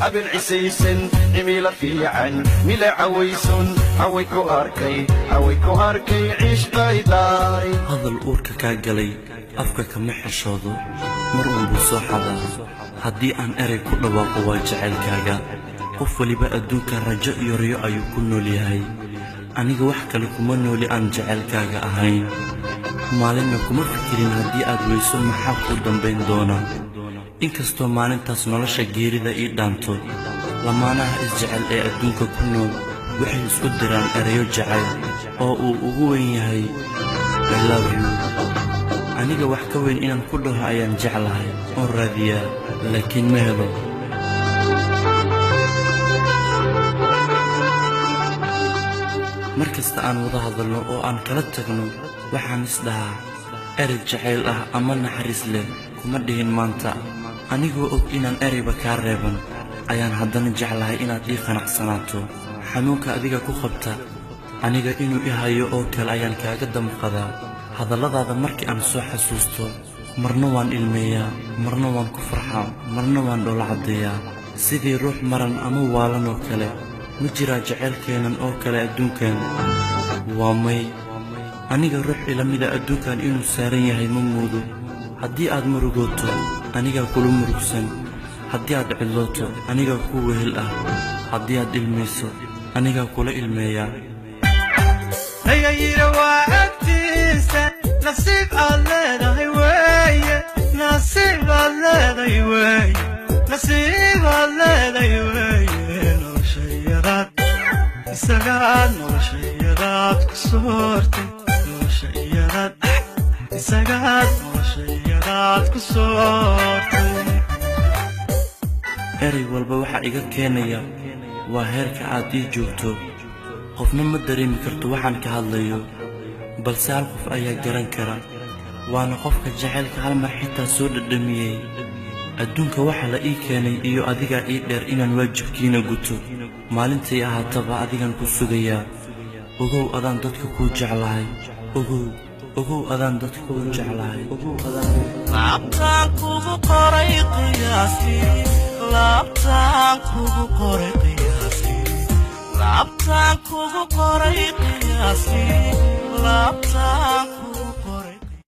Habeen cisaysan, cimilo fiican, mila cawayson, caway ku arkay, caway ku arkay, cishqaydaaray. Hadal uurka kaa galay afka kama xishoodo, mar walbuu soo xadaa. Haddii aan erey ku dhawaaqo waa jacaylkaaga. Qof waliba adduunka rajo iyo riyo ayuu ku nool yahay. Aniga wax kale kuma nooli aan jacaylkaaga ahayn. Maalinna kuma fikirin haddii aad weyso maxaa kuu dambayn doona. Inkastoo maalintaas nolosha geerida ii dhaanto, lamaanaha isjecel ee adduunka ku nool waxay isku diraan erayo jacayl oo uu ugu weyn yahay I love you. Aniga wax ka weyn inaan ku dhaho ayaan jeclahay oon raadiyaa, laakiin ma helo. Mar kasta aan wada hadalno oo aan kala tagno, waxaan isdhahaa erey jacayl ah ama naxariis leh kuma dhihin maanta. Anigoo og inaan ereyba kaa reeban ayaan haddana jeclahay inaad ii qanacsanaato. Xanuunka adiga ku qabta aniga inuu i hayo oo kale ayaan kaaga damqadaa. Hadalladaada markii aan soo xasuusto, marna waan ilmeeyaa, marna waan ku farxaa, marna waan dhoola caddeeyaa, sidii ruux maran ama waalan oo kale. Ma jiraa jacaylkeennan oo kale adduunkan? Waa may. Aniga ruux ilamida adduunkan inuu saaran yahay ma moodo. Haddii aad murugooto, anigaa kula murugsan. Haddii aad cidlooto, anigaa kuu wehel ah. Haddii aad ilmayso, anigaa kula ilmeeyaa. Nagayira waa agtiisa, nasiib aad leedahay weeye, nasiib aad leedahay weeye, nasiib aad leedahay weeye. Noloshayadaad isagaad, noloshayadaad ku soortay, noloshayadaad isagaad, noloshayadaad ku soortay. Erey walba waxaa iga keenaya waa heerka aad ii joogto. Qofna ma dareemi karto waxaan ka hadlayo, balse hal qof ayaa garan kara, waana qofka jacaylka hal mar xitaa soo dhadhamiyey. Adduunka waxa la ii keenay iyo adigaa ii dheer inaan waajibkiina guto. Maalintay ahaataba adigan ku sugayaa. Ogow adaan dadka kuu jeclahay. Ogow, ogow adaan dadka kuu jeclahay. Ogow adaan. Laabtaan kugu qoray qiyaastii, laabtaan kugu qoray qiyaastii, laabtaan kugu qoray qiyaastii, laabtaan.